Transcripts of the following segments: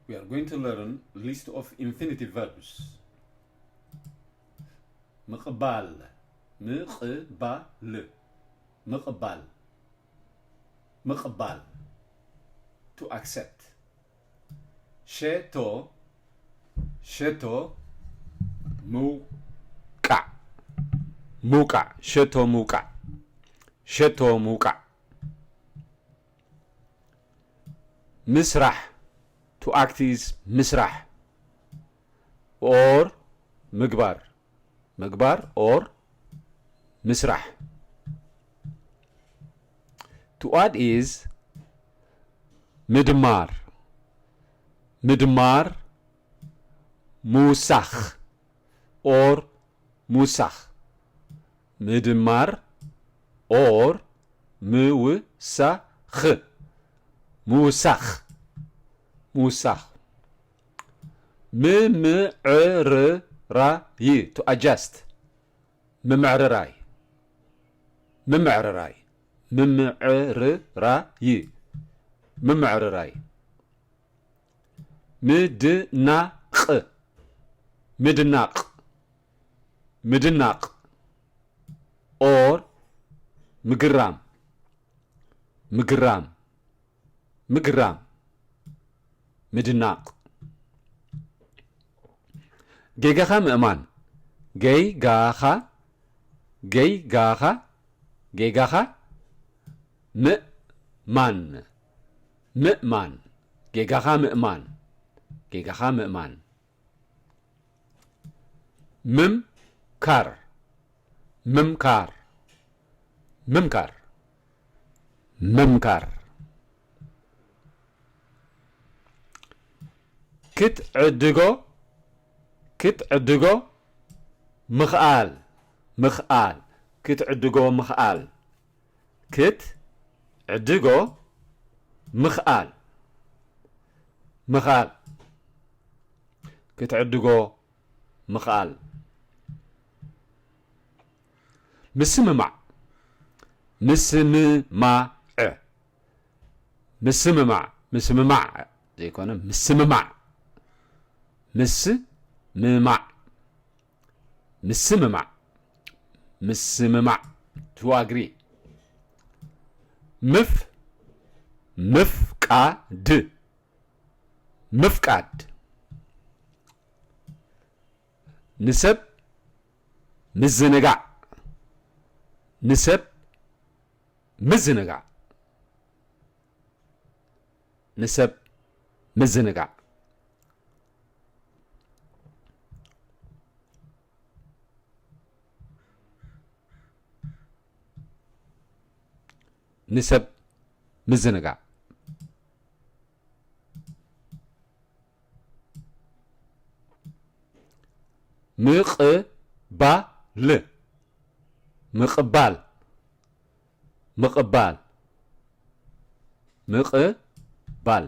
We are going to learn list of infinitive verbs. ምቕባል፣ ምቕባል፣ ምቕባል፣ ምቕባል፣ to accept። ሸቶ፣ ሸቶ፣ ምውቃዕ፣ ምውቃዕ፣ ሸቶ ምውቃዕ፣ ሸቶ ምውቃዕ። ምስራሕ፣ to act is ምስራሕ፣ or ምግባር፣ ምግባር or ምስራሕ። To add is ምድማር፣ ምድማር፣ ምውሳኽ or ምውሳኽ፣ ምድማር or ምውሳኽ፣ ምውሳኽ፣ ምውሳኽ። ምምዕርራይ፣ to adjust፣ ምምዕርራይ፣ ምምዕርራይ፣ ምምዕርራይ፣ ምምዕርራይ። ምድናቕ፣ ምድናቕ፣ ምድናቕ፣ or ምግራም፣ ምግራም፣ ምግራም፣ ምድናቕ። ጌጋኻ ምእማን፣ ጌጋኻ፣ ጌጋኻ፣ ጌጋኻ ምእማን፣ ምእማን፣ ጌጋኻ ምእማን፣ ጌጋኻ ምእማን። ምምካር፣ ምምካር፣ ምምካር፣ ምምካር። ክትዕድጎ፣ ክትዕድጎ ምኽኣል፣ ምኽኣል፣ ክትዕድጎ ምኽኣል፣ ክትዕድጎ ምኽኣል፣ ምኽኣል፣ ክትዕድጎ ምኽኣል። ምስምማዕ፣ ምስምማዕ፣ ምስምማዕ፣ ምስምማዕ ዘይኮነ ምስምማዕ፣ ምስምማዕ፣ ምስምማዕ፣ ምስምማዕ፣ to agree። ምፍ፣ ምፍቃድ፣ ምፍቃድ። ንሰብ ምዝንጋዕ፣ ንሰብ ምዝንጋዕ፣ ንሰብ ምዝንጋዕ። ንሰብ ምዝንጋዕ። ምቕባል፣ ምቕባል፣ ምቕባል፣ ምቕባል፣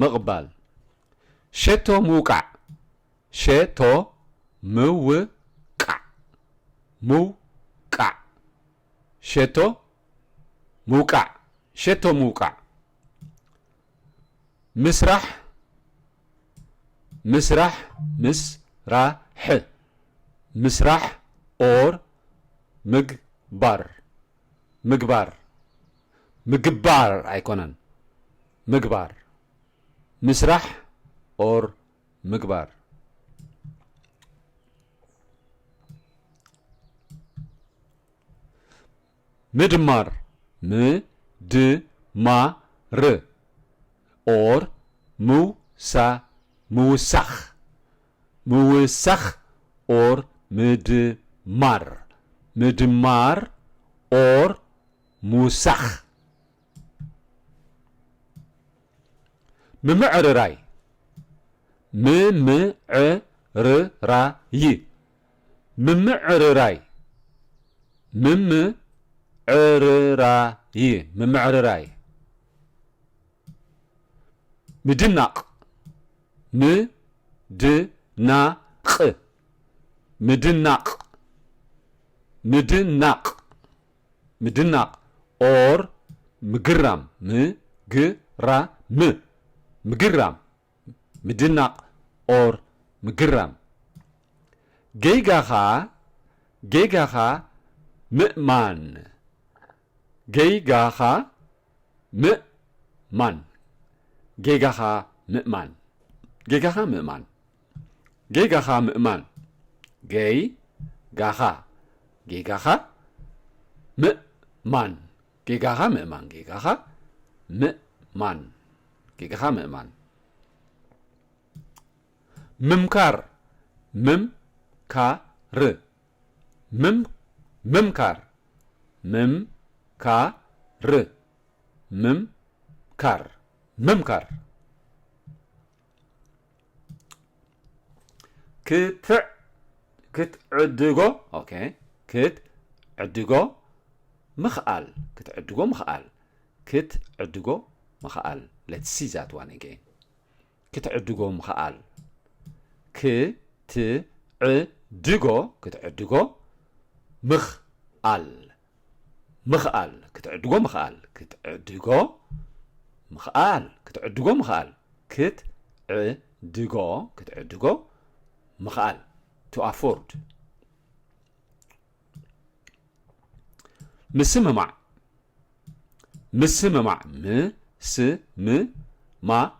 ምቕባል። ሸቶ ምውቃዕ፣ ሸቶ ምውቃዕ፣ ምውቃዕ፣ ሸቶ ምውቃዕ፣ ሸቶ ምውቃዕ። ምስራሕ፣ ምስራሕ፣ ምስራሕ፣ ምስራሕ፣ or ምግባር፣ ምግባር፣ ምግባር ኣይኮነን፣ ምግባር። ምስራሕ or ምግባር። ምድማር፣ ምድማር፣ or ምውሳ-፣ ምውሳኽ፣ ምውሳኽ or ምድማር፣ ምድማር or ምውሳኽ። ምምዕርራይ፣ ምምዕርራይ፣ ምምዕርራይ፣ ምምዕርራይ፣ ምምዕርራይ። ምድናቕ፣ ምድናቕ፣ ምድናቕ፣ ምድናቕ፣ ምድናቕ or ምግራም፣ ምግራም፣ ምድናቕ፣ ምግራም፣ ምድናቕ or ምግራም። ጌጋኻ፣ ጌጋኻ ምእማን። ጌጋኻ ምእማን። ጌጋኻ ምእማን። ጌጋኻ ምእማን። ጌጋኻ ምእማን። ጌጋኻ። ጌጋኻ ምእማን። ጌጋኻ ምእማን። ጌጋኻ ምእማን። ጌጋኻ ምእማን። ምምካር። ምምካር። ምም-፣ ምምካር። ምምካር። ምምካር። ምምካር። ክትዕ-፣ ክትዕድጎ፣ ኦኬ። ክትዕድጎ ምኽኣል። ክትዕድጎ ምኽኣል። ክትዕድጎ ምኽኣል። Let's see that one again. ክትዕድጎ ምኽኣል። ክትዕድጎ፣ ክትዕድጎ ምኽኣል። ምኽኣል። ክትዕድጎ ምኽኣል። ክትዕድጎ ምኽኣል። ክትዕድጎ ምኽኣል። ክትዕድጎ፣ ክትዕድጎ ምኽኣል። To afford. ምስምማዕ። ምስምማዕ። ምስምማዕ።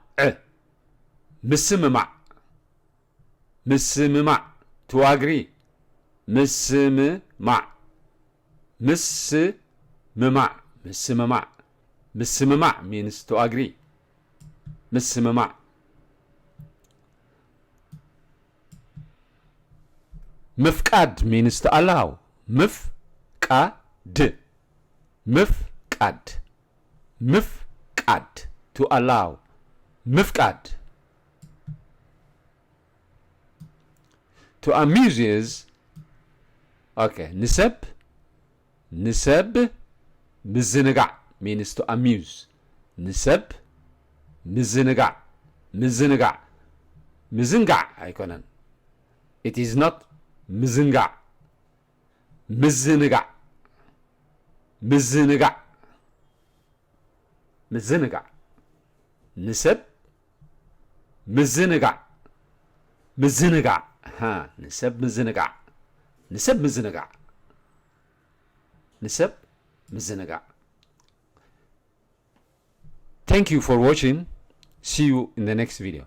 ምስምማዕ። ምስምማዕ። To agree. ምስምማዕ። ምስምማዕ። ምስምማዕ። ምስምማዕ means to agree. ምስምማዕ። ምፍቃድ means to allow. ምፍቃድ። ምፍቃድ። ምፍቃድ። To allow. ምፍቃድ። To amuse is፣ okay፣ ንሰብ፣ ንሰብ ምዝንጋዕ means to amuse። ንሰብ ምዝንጋዕ። ምዝንጋዕ። ምዝንጋዕ ኣይኮነን። It is not ምዝንጋዕ። ምዝንጋዕ። ምዝንጋዕ። ምዝንጋዕ። ንሰብ ምዝንጋዕ። ምዝንጋዕ። ሃ፣ ንሰብ ምዝንጋዕ። ንሰብ ምዝንጋዕ። ንሰብ ምዝንጋዕ። Thank you for watching. See you in the next video.